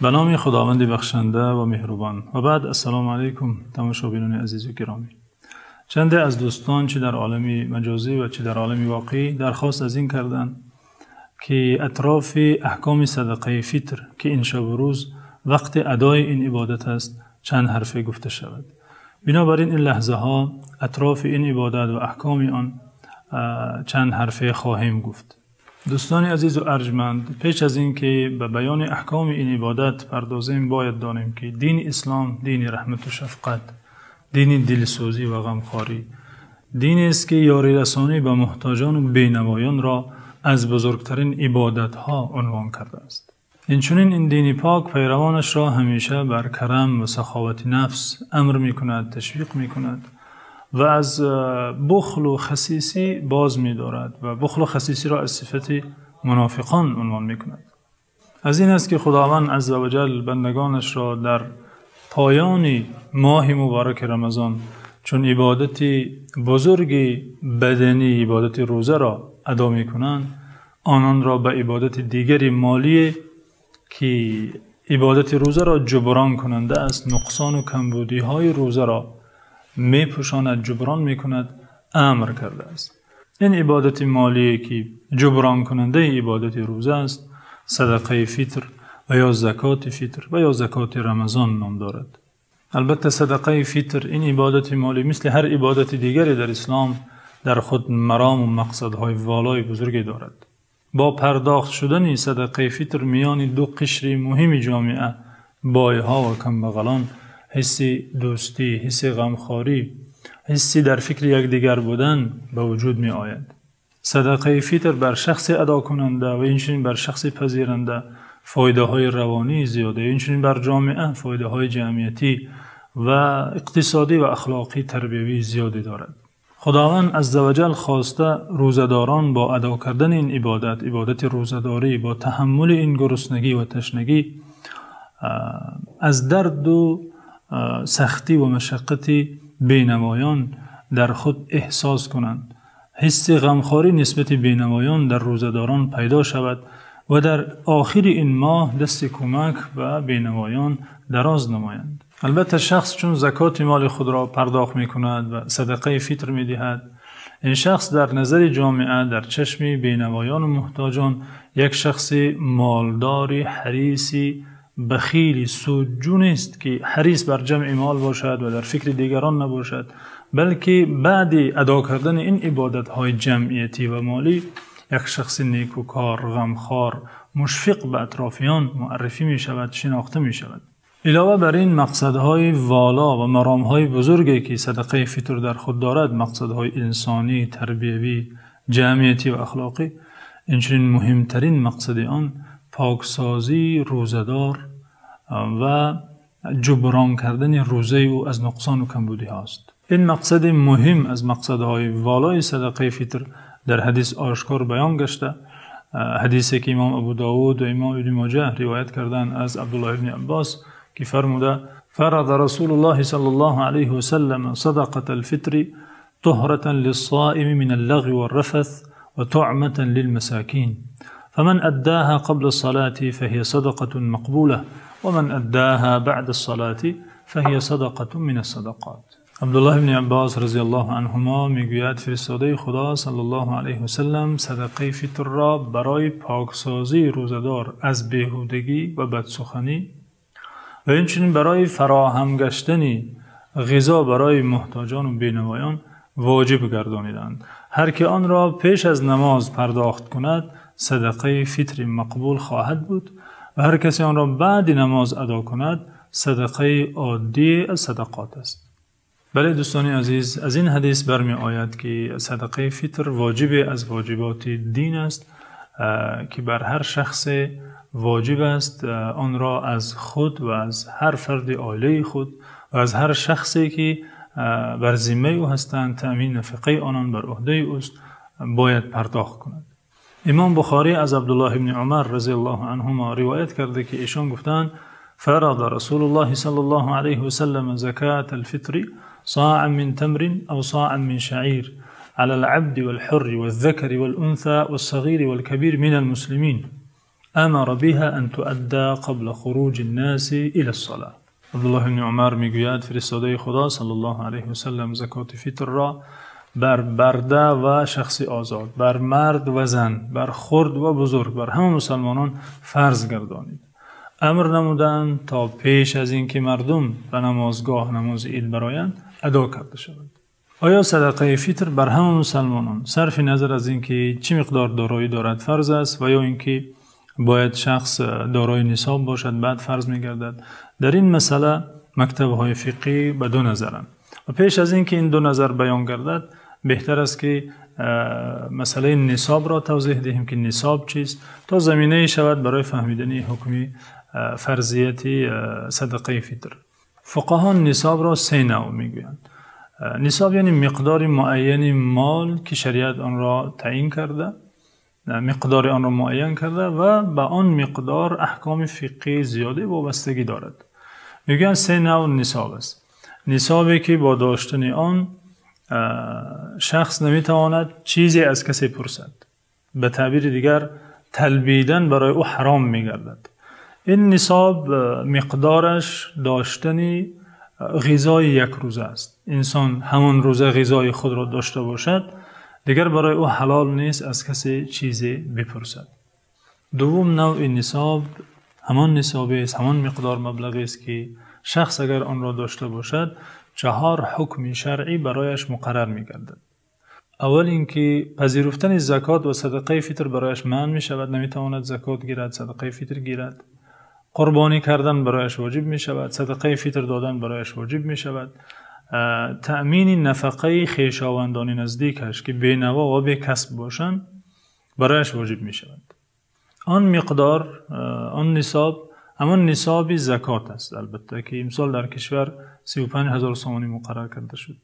Ба номи Худованди бахшанда ва меҳрубон. Ва баъд, ассалому алайкум, тамошобинони азизу гиромӣ. Чанде аз дӯстон, чӣ дар олами маҷозӣ ва чӣ дар олами воқеӣ, дархост аз ин карданд, ки атрофи аҳкоми садақаи фитр, ки ин шабу рӯз вақти адои ин ибодат аст, чанд ҳарфе гуфта шавад. Бинобар ин ин лаҳзаҳо атрофи ин ибодат ва аҳкоми он чанд ҳарфе хоҳем гуфт. Дӯстони азизу арҷманд, пеш аз инки ба баёни аҳкоми ин ибодат пардозем, бояд донем, ки дини ислом дини раҳмат ва шафқат, дини дилсӯзӣ ва ғамхорӣ, диние аст, ки ёрирасонӣ ба муҳтоҷон ва бенавоёнро аз бузургтарин ибодатҳо унвон кардааст. Инчунин ин дини пок пайравонашро ҳамеша бар карам ва саховати нафс амр мекунад, ташвиқ мекунад ва аз бухлу хасисӣ боз медорад ва бухлу хасисиро аз сифати мунофиқон унвон мекунад. Аз ин аст, ки Худованд азза ва ҷалл бандагонашро дар поёни моҳи муборак Рамазон, чун ибодати бузурги баданӣ, ибодати рӯзаро адо мекунанд, ононро ба ибодати дигари молӣ, ки ибодати рӯзаро ҷуброн кунанда аст, нуқсону камбудиҳои рӯзаро мепӯшонад, ҷуброн мекунад, амр кардааст. Ин ибодати молие, ки ҷубронкунандаи ибодати рӯза аст, садақаи фитр ва ё закоти фитр ва ё закоти Рамазон ном дорад. Албатта, садақаи фитр, ин ибодати молӣ, мисли ҳар ибодати дигаре дар ислом, дар худ марому мақсадҳои волои бузурге дорад. Бо пардохт шудани садақаи фитр миёни ду қишри муҳими ҷомеа, бойҳо ва камбағалон, ҳисси дӯстӣ, ҳисси ғамхорӣ, ҳисси дар фикри якдигар будан ба вуҷуд меояд. Садақаи фитр бар шахси адокунанда ва инчунин бар шахси пазиранда фоидаҳои равонии зиёде, инчунин бар ҷомеа фоидаҳои ҷамъиятӣ ва иқтисодӣ ва ахлоқӣ, тарбиявии зиёде дорад. Худованд азза ва ҷалл хоста, рӯзадорон бо адо кардани ин ибодат, ибодати рӯзадорӣ, бо таҳаммули ин гуруснагӣ ва ташнагӣ, аз дарду сахтӣ ва машаққати бенавоён дар худ эҳсос кунанд, ҳисси ғамхорӣ нисбати бенавоён дар рӯзадорон пайдо шавад ва дар охири ин моҳ дасти кӯмак ба бенавоён дароз намоянд. Албатта, шахс чун закоти моли худро пардохт мекунад ва садақаи фитр медиҳад, ин шахс дар назари ҷомеа, дар чашми бенавоёну муҳтоҷон як шахси молдори ҳариси бахили судҷӯ нест, ки ҳарис бар ҷамъи мол бошад ва дар фикри дигарон набошад, балки баъди адо кардани ин ибодатҳои ҷамъиятӣ ва молӣ як шахси некукор, ғамхор, мушфиқ ба атрофиён муаррифӣ мешавад, шинохта мешавад. Илова бар ин мақсадҳои воло ва маромҳои бузурге, ки садақаи фитр дар худ дорад, мақсадҳои инсонӣ, тарбиявӣ, ҷамъиятӣ ва ахлоқӣ, инчунин муҳимтарин мақсади он поксозии рӯзадор ва ҷуброн кардани рӯзаи ӯ аз нуқсону камбудиҳост. Ин мақсади муҳим аз мақсадҳои волои садақаи фитр дар ҳадис ошкор баён гашта, ҳадисе ки имом Абу Довуд ва имом Ибни Моҷа ривоят карданд аз Абдуллоҳ ибни Аббос, ки фармуда: «فرض رسول الله صلى الله عليه وسلم صدقة الفطر طهرة للصائم من اللغو والرفث وطعمة للمساكين، فمن أداها قبل الصلاة فهي صدقة مقبولة، ومن أداها بعد الصلاة فهي صدقة من الصدقات». Абдуллоҳ ибни Аббос розияллоҳу анҳумо мегӯяд: фиристодаи Худо саллаллоҳу алайҳи васаллам садақаи фитрро барои поксозии рӯзадор аз беҳудагӣ ва бадсуханӣ ва инчунин барои фароҳам гаштани ғизо барои муҳтоҷону бенавоён воҷиб гардониданд. Ҳар ки онро пеш аз намоз пардохт кунад, садақаи фитри мақбул хоҳад буд ва ҳар касе онро баъди намоз адо кунад, садақаи оддӣ аз садақот аст. Бале, дӯстони азиз, аз ин ҳадис бармеояд, ки садақаи фитр воҷибе аз воҷиботи дин аст, ки бар ҳар шахсе воҷиб аст онро аз худ ва аз ҳар фарди оилаи худ ва аз ҳар шахсе, ки бар зиммаи ӯ ҳастанд, таъмини нафиқаи онон бар уҳдаи ӯст, бояд пардохт кунад. Имом Бухорӣ аз Абдуллоҳ ибни Умар розияллоҳу анҳумо ривоят карда, ки эшон гуфтанд: «فرض رسول الله صلى الله عليه وسلم زكاة الفطر صاعا من تمر أو صاعا من شعير على العبد والحر والذكر والأنثى والصغير والكبير من المسلمين. أمر بها أن تؤدى قبل خروج الناس إلى الصلاة. Абдуллоҳ ибни Умар мегӯяд: фиристодаи Худо саллаллоҳу алайҳи васаллам закоти фитрро бар барда ва шахси озод, бар мард ва зан, бар хурд ва бузург, бар ҳама мусулмонон фарз гардонид. Амр намуданд то пеш аз инки мардум ба намозгоҳ намози Ид бароянд адо карда шавад. Оё садақаи фитр бар ҳама мусулмонон сарфи назар аз инки чӣ миқдор дороӣ дорад фарз аст ва ё инки бояд шахс дорои нисоб бошад баъд фарз мегардад? Дар ин масъала мактабҳои фиқҳӣ ба ду назаранд ва пеш аз инки ин ду назар баён гардад беҳтар аст ки масъалаи нисобро тавзеҳ диҳем ки нисоб чист то заминае шавад барои фаҳмидани ҳукми фарзияти садақаи фитр. Фуқаҳо нисобро се навъ мегӯянд. Нисоб яъне миқдори муайяни мол ки шариат онро таъйин карда, миқдори онро муайян карда ва ба он миқдор аҳкоми фиқҳии зиёде вобастагӣ дорад. Мегӯянд се навъ нисоб аст. Нисобе ки бо доштани он шахс наметавонад чизе аз касе пурсад. Ба таъбири дигар талбидан барои ӯ ҳаром мегардад. Ин нисоб миқдораш доштани ғизои як рӯза аст. Инсон ҳамон рӯза ғизои худро дошта бошад, дигар барои ӯ ҳалол нест аз касе чизе бипурсад. Дуввум навъи нисоб ҳамон нисобест, ҳамон миқдор маблағест ки шахс агар онро дошта бошад чаҳор ҳукми шаръӣ барояш муқаррар мегардад. Аввал инки пазируфтани закот ва садақаи фитр барояш манъ мешавад, наметавонад закот гирад, садақаи фитр гирад. Қурбонӣ кардан барояш воҷиб мешавад, садақаи фитр додан барояш воҷиб мешавад. Таъмини нафақаи хешовандони наздикаш ки бенаво ва бекасб бошанд барояш воҷиб мешавад. Он миқдор, он нисоб ҳамон нисоби закот аст. Албатта ки имсол дар кишвар 35 ҳазор сомонӣ муқаррар карда шуд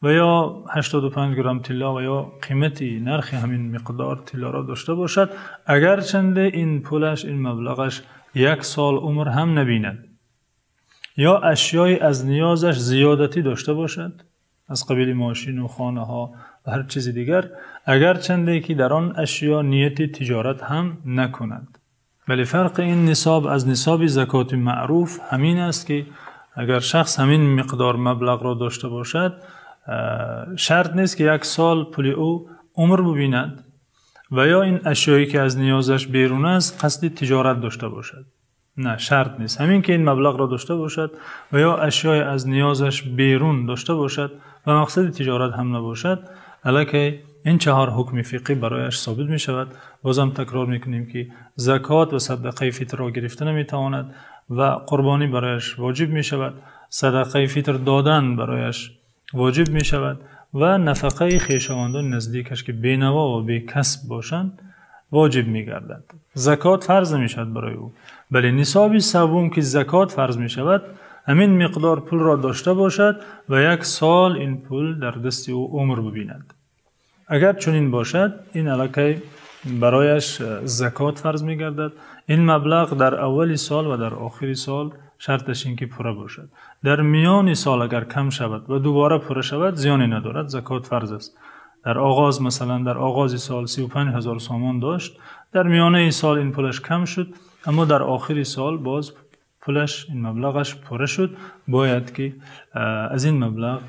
ва ё 85 грамм тилло ва ё қимати нархи ҳамин миқдор тиллоро дошта бошад, агарчанде ин пулаш, ин маблағаш як сол умр ҳам набинад ё ашёи аз ниёзаш зиёдатӣ дошта бошад аз қабили мошин ва хонаҳо ва ҳар чизи дигар, агарчанде ки дар он ашё нияти тиҷорат ҳам накунад. Вале фарқи ин нисоб аз нисоби закоти маъруф ҳамин аст ки агар шахс ҳамин миқдор маблағро дошта бошад, шарт нест ки як сол пули ӯ умр бибинад ва ё ин ашёе ки аз ниёзаш берун аст қасди тиҷорат дошта бошад. На, шарт нест. Ҳамин ки ин маблағро дошта бошад ва ё ашёе аз ниёзаш берун дошта бошад ва мақсади тиҷорат ҳам набошад, алакай ин чаҳор ҳукми фиқҳӣ барояш собит мешавад. Бозам такрор мекунем ки закот ва садақаи фитрро гирифта наметавонад ва қурбонӣ барояш воҷиб мешавад, садақаи фитр додан барояш воҷиб мешавад ва нафақаи хешовандони наздикаш ки бенаво ва бекасб бошанд воҷиб мегардад. Закот фарз намешавад барои ӯ. Бале нисоби севум ки закот фарз мешавад, ҳамин миқдор пулро дошта бошад ва як сол ин пул дар дасти ӯ умр бибинад. Агар чунин бошад, ин алакай барояш закот фарз мегардад. Ин маблағ дар аввали сол ва дар охири сол шарташ ин ки пурра бошад. Дар миёни сол агар кам шавад ва дубора пурра шавад, зиёне надорад, закот фарз аст. Дар оғоз масалан дар оғози сол 35 ҳазор сомон дошт, дар миёнаи сол ин пулаш кам шуд, аммо дар охири сол боз пулаш, ин маблағаш пурра шуд, бояд ки аз ин маблағ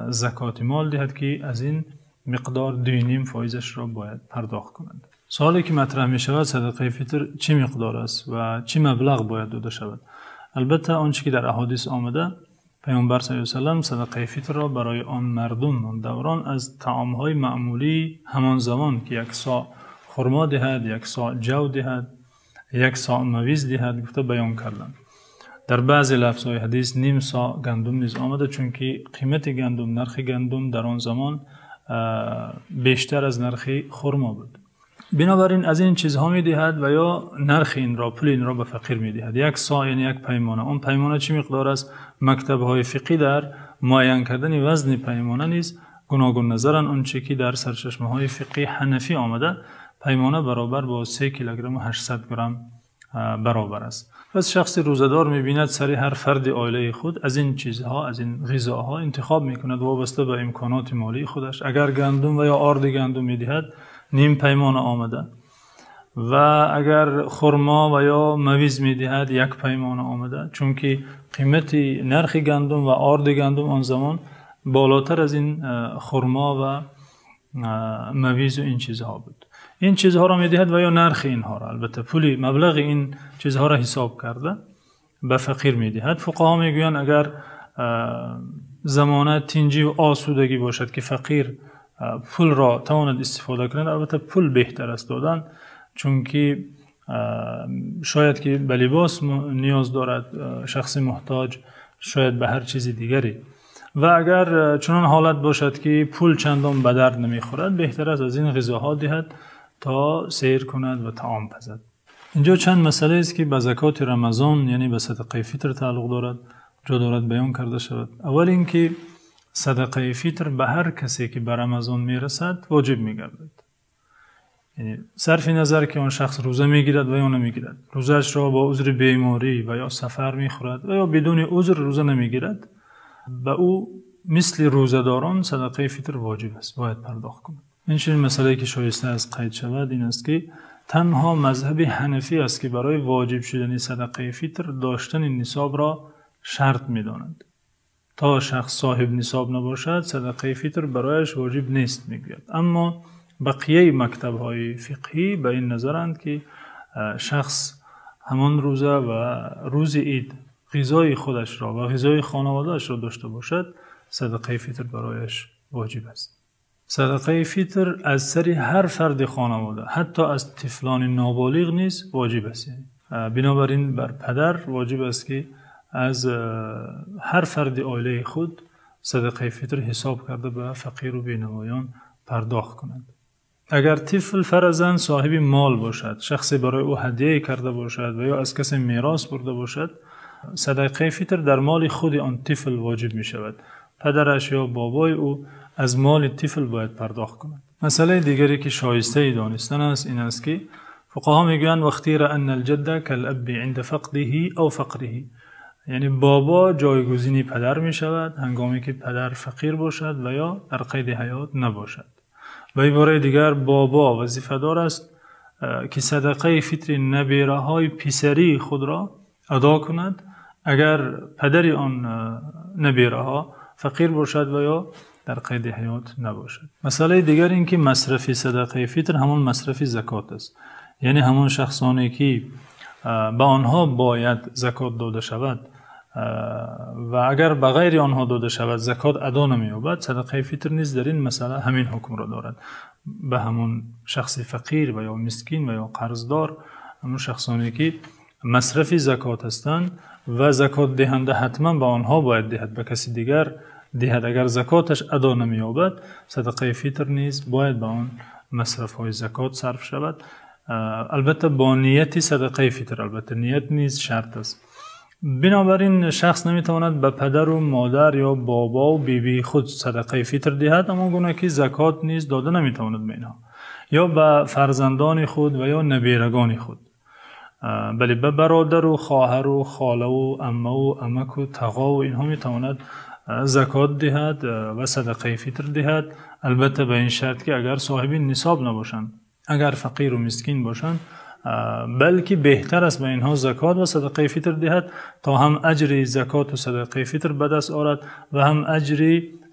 закоти мол диҳад ки аз ин миқдор 2.5%-ашро бояд пардохт кунад. Саволе ки матраҳ мешавад, садақаи фитр чӣ миқдор аст ва чӣ маблағ бояд дода шавад? Албатта он чӣ ки дар аҳодис омада, Паёмбар саллаллоҳу алайҳи васаллам садақаи фитрро барои он мардум, он даврон аз таомҳои маъмулии ҳамон замон ки як соъ хурмо диҳад, як соъ ҷав диҳад, як соъ мавиз диҳад гуфта баён карданд. Дар баъзе лафзҳои ҳадис ним соъ гандум низ омада, чунки қимати гандум, нархи гандум дар он замон бештар аз нархи хурмо буд. Бинобар ин аз ин чизҳо медиҳад ва ё нархи инро, пули инро ба фақир медиҳад. Як соъ яъне як паймона. Он паймона чӣ миқдор аст? Мактабҳои фиқҳӣ дар муайян кардани вазни паймона низ гуногун назаранд. Он чӣ ки дар сарчашмаҳои фиқҳии ҳанафӣ омада, паймона баробар бо 3 килограмм ва 800 грамм баробар аст. Пас шахси рӯзадор мебинад сари ҳар фарди оилаи худ аз ин чизҳо, аз ин ғизоҳо интихоб мекунад вобаста ба имконоти молии худаш. Агар гандум ва ё орди гандум медиҳад, ним паймона омада. Ва агар хурмо ва ё мавиз медиҳад, як паймона омада, чунки қимати нархи гандум ва орди гандум он замон болотар аз ин хурмо ва мавиз ва ин чизҳо буд. Ин чизҳоро медиҳад ва ё нархи инҳоро, албатта пули маблағи ин чизҳоро ҳисоб карда ба фақир медиҳад. Фуқаҳо мегӯянд, агар замона тинҷӣ ва осудагӣ бошад, ки фақир пулро тавонад истифода кунад, албатта пул беҳтар аст додан, чунки шояд ки ба либос ниёз дорад шахси муҳтоҷ, шояд ба ҳар чизи дигаре. Ва агар чунон ҳолат бошад, ки пул чандон ба дард намехӯрад, беҳтар аст аз ин ғизоҳо диҳад то сер кунад ва таом пазад. Инҷо чанд масъалае аст, ки ба закоти Рамазон, яъне ба садақаи фитр тааллуқ дорад, ҷо дорад баён карда шавад. Аввал инки садақаи фитр ба ҳар касе ки ба Рамазон мерасад воҷиб мегардад. Яъне сарфи назар ки он шахс рӯза мегирад ва ё намегирад, рӯзааш ро бо узри беморӣ ва ё сафар мехӯрад ва ё бидуни узр рӯза намегирад, ба ӯ мисли рӯзадорон садақаи фитр воҷиб аст, бояд пардохт кунад. Инчунин масъалае ки шоиста аст қайд шавад ин аст, ки танҳо мазҳаби ҳанафӣ аст, ки барои воҷиб шудани садақаи фитр доштани нисобро шарт медонад. То шахс соҳиби нисоб набошад, садақаи фитр барояш воҷиб нест, мегӯяд. Аммо бақияи мактабҳои фиқҳӣ ба ин назаранд, ки шахс ҳамон рӯза ва рӯзи ид ғизои худашро ва ғизои хонаводаашро дошта бошад, садақаи фитр барояш воҷиб аст. Садақаи фитр аз сари ҳар фарди хонавода, ҳатто аз тифлони ноболиғ низ воҷиб аст. Бинобар ин бар падар воҷиб аст, ки аз ҳар фарди оилаи худ садақаи фитр ҳисоб карда ба фақир ва бенавоён пардохт кунад. Агар тифл фарзан соҳиби мол бошад, шахсе барои ӯ ҳадяе карда бошад ва ё аз касе мерос бурда бошад, садақаи фитр дар моли худи он тифл воҷиб мешавад. Падараш ё бобои ӯ аз моли тифл бояд пардохт кунад. Масъалаи дигаре ки шоистаи донистан аст ин аст, ки фуқаҳо мегӯянд: واختير أن الجد كالأب عند فقده أو فقره, яъне бобо ҷойгузини падар мешавад, ҳангоме ки падар фақир бошад ва ё дар қайди ҳаёт набошад. Ба ибораи дигар, бобо вазифадор аст, ки садақаи фитри набераҳои писарии худро адо кунад, агар падари он набераҳо фақир бошад ва ё дар қайди ҳаёт набошад. Масъалаи дигар ин ки масрафи садақаи фитр ҳамон масрафи закот аст, яъне ҳамон шахсоне ки ба онҳо бояд закот дода шавад ва агар ба ғайри онҳо дода шавад, закот адо намеёбад, садақаи фитр низ дар ин масъала ҳамин ҳукмро дорад. Ба ҳамон шахси фақир ва ё мискин ва ё қарздор, ҳамон шахсоне ки масрафи закот ҳастанд ва закотдиҳанда ҳатман ба онҳо бояд диҳад, ба каси дигар диҳад, агар закоташ адо намеёбад, садақаи фитр низ бояд ба он масрафҳои закот сарф шавад, албатта бо нияти садақаи фитр, албатта ният низ шарт аст. Бинобар ин шахс наметавонад ба падару модар ё бобо ва бибии худ садақаи фитр диҳад, ҳамон гуна ки закот низ дода наметавонад ба инҳо ё ба фарзандони худ ва ё наберагони худ, бале ба бародару хоҳару холаву аммаву амаку тағову инҳо метавонад закот диҳад ва садақаи фитр диҳад, албатта ба ин шарт ки агар соҳиби нисоб набошанд, агар фақиру мискин бошанд, балки беҳтар аст ба инҳо закот ва садақаи фитр диҳад, то ҳам аҷри закот ва садақаи фитр ба даст орад ва ҳам аҷри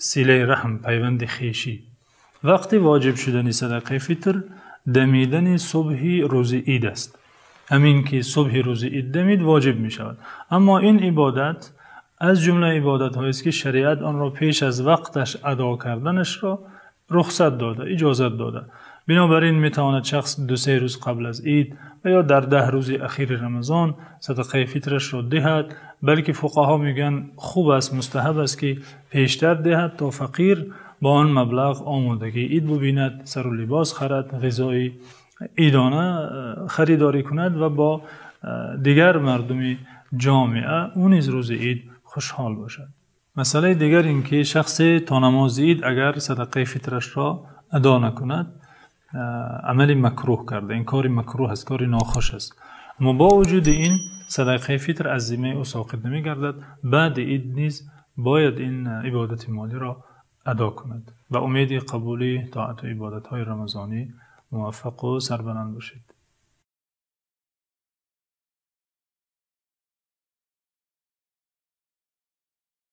силаи раҳм, пайванди хешӣ. Вақти воҷиб шудани садақаи фитр дамидани субҳи рӯзи ид аст. Ҳамин ки субҳи рӯзи ид дамид, воҷиб мешавад. Аммо ин ибодат аз ҷумла ибодатҳоест, ки шариат онро пеш аз вақташ адо карданашро рухсат дода, иҷозат дода. Бинобар ин метавонад шахс 2-се рӯз қабл аз ид ва ё дар 10 рӯзи ахири Рамазон садақаи фитрашро диҳад, балки фуқаҳо мегӯянд, хуб аст, мустаҳаб аст, ки пештар диҳад, то фақир бо он маблағ омодагии ид бубинад, сару либос харад, ғизои идона харидорӣ кунад ва бо дигар мардуми ҷомеа ӯ низ рӯзи ид хушҳол бошад. Масъалаи дигар ин ки шахсе то намози ид агар садақаи фитрашро адо накунад, амали макрӯҳ карда, ин кори макрӯҳ аст, кори нохуш аст. Аммо бо вуҷуди ин садақаи фитр аз зиммаи ӯ соқит намегардад, баъди ид низ бояд ин ибодати молиро адо кунад. Ба умеди қабули тоату ибодатҳои рамазонӣ муваффақу сарбаланд бошед.